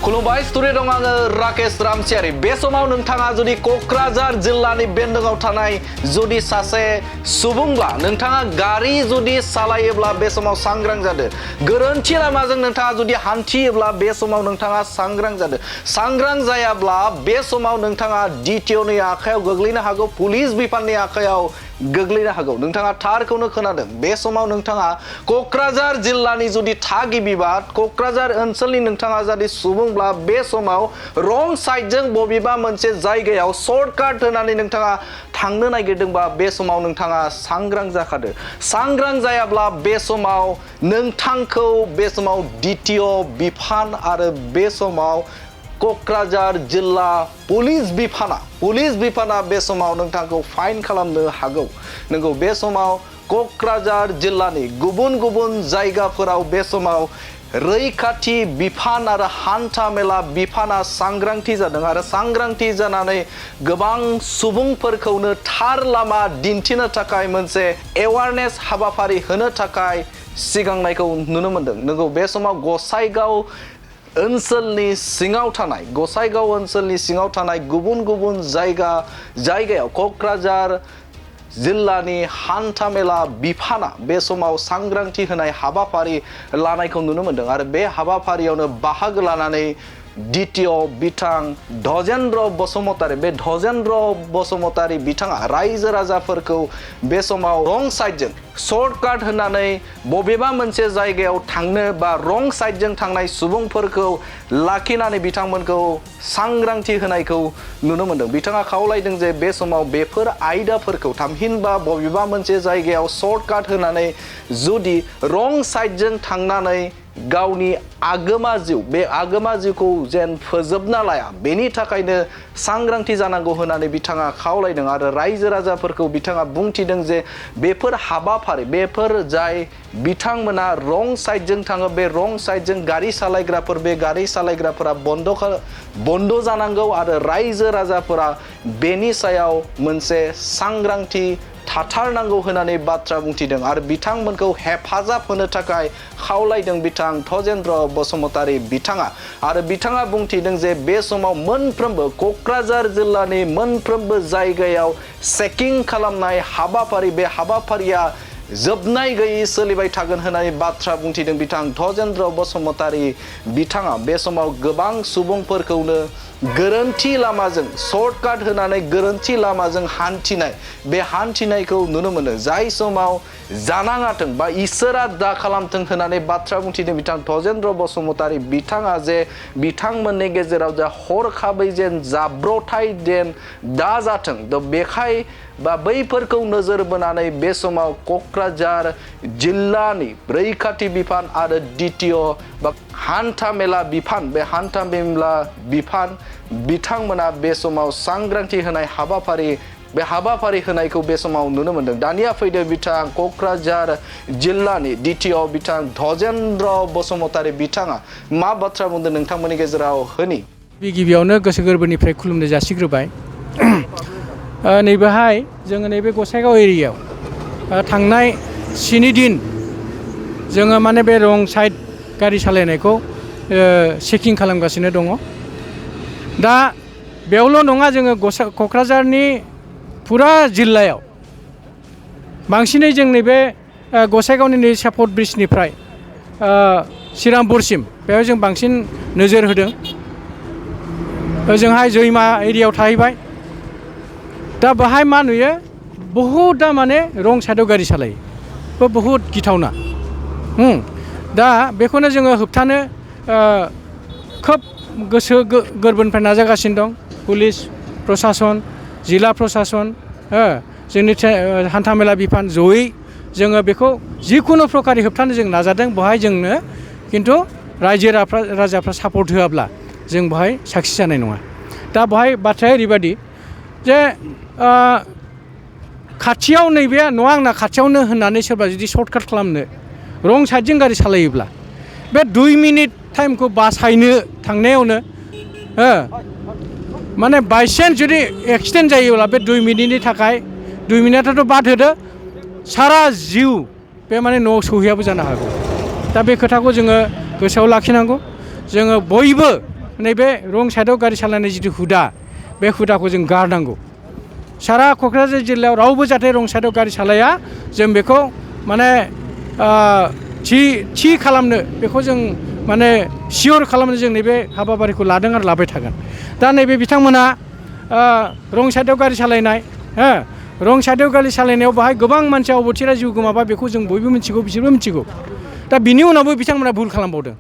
खुलुमबाय स्टुडिअ दं आङो राकेश रामसियारि। बे समाव नोंथाङा जुदि क'क्राझार जिल्लानि बेन्दोंआव थानाय जुदि सासे सुबुंब्ला नोंथाङा गारि जुदि सालायोब्ला बे समाव सांग्रां जादो। गोरोन्थि लामाजों नोंथाङा जुदि हान्थियोब्ला बे समाव नोंथाङा सांग्रां जादो। सांग्रां जायाब्ला बे समाव नोंथाङा DTOनि आखायाव गोग्लैनो हागौ, पुलिस बिफाननि आखायाव गोग्लैनो हागौ। नोंथाङा थारखौनो खोनादों। बे समाव नोंथाङा क'क्राझार जिल्लानि जुदि थागिबिबा, क'क्राझार ओनसोलनि नोंथाङा जुदि सुबुंब्ला बे समाव रं साइडजों बबेबा मोनसे जायगायाव सर्टकाट होनानै नोंथाङा थांनो नागिरदोंबा बे समाव नोंथाङा सांग्रां जाखादो। सांग्रां जायाब्ला बे समाव नोंथांखौ बे समाव DTO बिफान आरो बे समाव क'क्राझार जिल्ला पुलिस बिफाना बे समाव नोंथांखौ फाइन खालामनो हागौ। नंगौ, बे समाव क'क्राझार जिल्लानि गुबुन गुबुन जायगाफोराव बे समाव रैखाथि बिफान आरो हान्था मेला बिफाना सांग्रांथि जादों आरो सांग्रांथि जानानै गोबां सुबुंफोरखौनो थार लामा दिन्थिनो थाखाय मोनसे एवारनेस हाबाफारि होनो थाखाय सिगांनायखौ नुनो मोनदों। नंगौ, बे समाव गसाइगाव ओनसोलनि सिङाव थानाय गुबुन गुबुन जायगायाव क'क्राझार जिल्लानि हान्थामेला बिफाना बे समाव सांग्रांथि होनाय हाबाफारि लानायखौ नुनो मोनदों आरो बे हाबाफारियावनो बाहागो लानानै DTO बिथां धजेन्द्र बसुमतारी, बे धजेन्द्र बसुमतारी बिथाङा रायजो राजाफोरखौ बे समाव रं साइडजों सर्टकाट होनानै बबेबा मोनसे जायगायाव थांनो बा रं साइडजों थांनाय सुबुंफोरखौ लाखिनानै बिथांमोनखौ सांग्रांथि होनायखौ नुनो मोनदों। बिथाङा खावलायदों जे बे समाव बेफोर आयदाफोरखौ थामहिनबा बबेबा मोनसे जायगायाव सर्टकाट होनानै जुदि रं साइडजों थांनानै गावनि आगोमा जिउ, बे आगोमा जिउखौ जेन फोजोबना लाया, बेनि थाखायनो सांग्रांथि जानांगौ होननानै बिथाङा खावलायदों आरो रायजो राजाफोरखौ बिथाङा बुंथिदों जे बेफोर हाबाफारि, बेफोर जाय बिथांमोना रं साइडजों थाङो, बे रं साइडजों गारि सालायग्राफोर, बे गारि सालायग्राफोरा बन्द जानांगौ आरो रायजो राजाफोरा बेनि सायाव मोनसे सांग्रांथि थाथारनांगौ होननानै बाथ्रा बुंथिदों आरो बिथांमोनखौ हेफाजाब होनो थाखाय खावलायदों बिथां धजेन्द्र बसुमतारी बिथाङा। आरो बिथाङा बुंथिदों जे बे समाव मोनफ्रोमबो क'क्राझार जिल्लानि मोनफ्रोमबो जायगायाव चेकिं खालामनाय हाबाफारि, बे हाबाफारिया जोबनाय गैयै सोलिबाय थागोन होननानै बाथ्रा बुंथिदों बिथां धजेन्द्र बसुमतारी बिथाङा। बे समाव गोबां सुबुंफोरखौनो गोरोन्थि लामाजों सर्टकाट होनानै गोरोन्थि लामाजों हान्थिनाय, बे हान्थिनायखौ नुनो मोनो। जाय समाव जानाङाथों बा इसोरा दा खालामथों होननानै बाथ्रा बुंथिदों बिथां धजेन्द्र बसुमतारी बिथाङा जे बिथांमोननि गेजेराव जा हरखाबै जेन जाब्रथाय जेन दा जाथों, बेखाय बा बैफोरखौ नोजोर बोनानै बे समाव क'क्राझार जिल्लानि रैखाथि बिफान आरो DTO बा हान्था मेला बिफान, बे हान्था मेला बिफान बिथांमोना बे समाव सांग्रांथि होनाय हाबाफारि होनायखौ बे समाव नुनो मोनदों। दानिया फैदो बिथां क'क्राझार जिल्लानि DTO बिथां धजेन्द्र बसुमतारी बिथाङा मा बाथ्रा बुंदों नोंथांमोननि गेजेराव होनि। गिबियावनो गोसो गोरबोनिफ्राय खुलुमनाय जासिग्रोबाय। नैबेहाय जोङो नैबे गसाइगाव एरियायाव थांनाय 7 दिन जोङो माने बे रं साइड गारि सालायनायखौ चेकिं खालामगासिनो दङ। दा बेयावल' नङा, जोङो क'क्राझारनि फुरा जिल्लायाव बांसिनै जों नैबे गसाइगावनि नै सापर्ट ब्रिजनिफ्राय श्रीरामपुरसिम बेयाव जों बांसिन नोजोर होदों। ओजोंहाय जैमा एरियायाव थाहैबाय। दा बाहाय मा नुयो, बहुदा माने रं साइडआव गारि सालायो, बहुद गिथावना। दा बेखौनो जोङो होबथानो खोब गोसो गोरबोनिफ्राय नाजागासिनो दं पुलिस प्रसासन, जिल्ला प्रसासन, जोंनि हान्थामेला बिफान जयै जोङो बेखौ जिखुनु प्रकारै होबथानो जों नाजादों। बेवहाय जोंनो खिन्थु रायजो राजाफ्रा सापर्ट होआब्ला जों बेवहाय साक्सेस जानाय नङा। दा बेवहाय बाथ्राया ओरैबायदि जे खाथियाव नैबे नङा आंना खाथियावनो होननानै सोरबा जुदि सर्टकाट खालामनो रं साइडजों गारि सालायोब्ला बे 2 मिनिट टाइमखौ बासायनो थांनायावनो माने बायचान्स जुदि एक्सिडेन्ट जायोब्ला बे 2 मिनिटनि थाखाय 2 मिनिटआथ' बाद होदो, सारा जिउ बे माने न'आव सौहैयाबो जानो हागौ। दा बे खोथाखौ जोङो गोसोआव लाखिनांगौ। जोङो बयबो नैबे रं साइडआव गारि सालायनाय जिथु हुदा बे हुदाखौ जों गारनांगौ सारा क'क्राझार जिल्लायाव रावबो जाहाथे रं साइडआव गारि सालाया जों बेखौ माने थि खालामनो बेखौ जों माने सियर खालामनो जों नैबे हाबाफारिखौ लादों आरो लाबाय थागोन दा नैबे बिथांमोना रं साइडआव गारि सालायनाय रं साइडआव गारि सालायनायाव बाहाय गोबां मानसिया अबथिरा जिउ गोमाबाय बेखौ जों बयबो मिथिगौ बिसोरबो मिथिगौ दा बिनि उनावबो बिथांमोना भुल खालामबावदों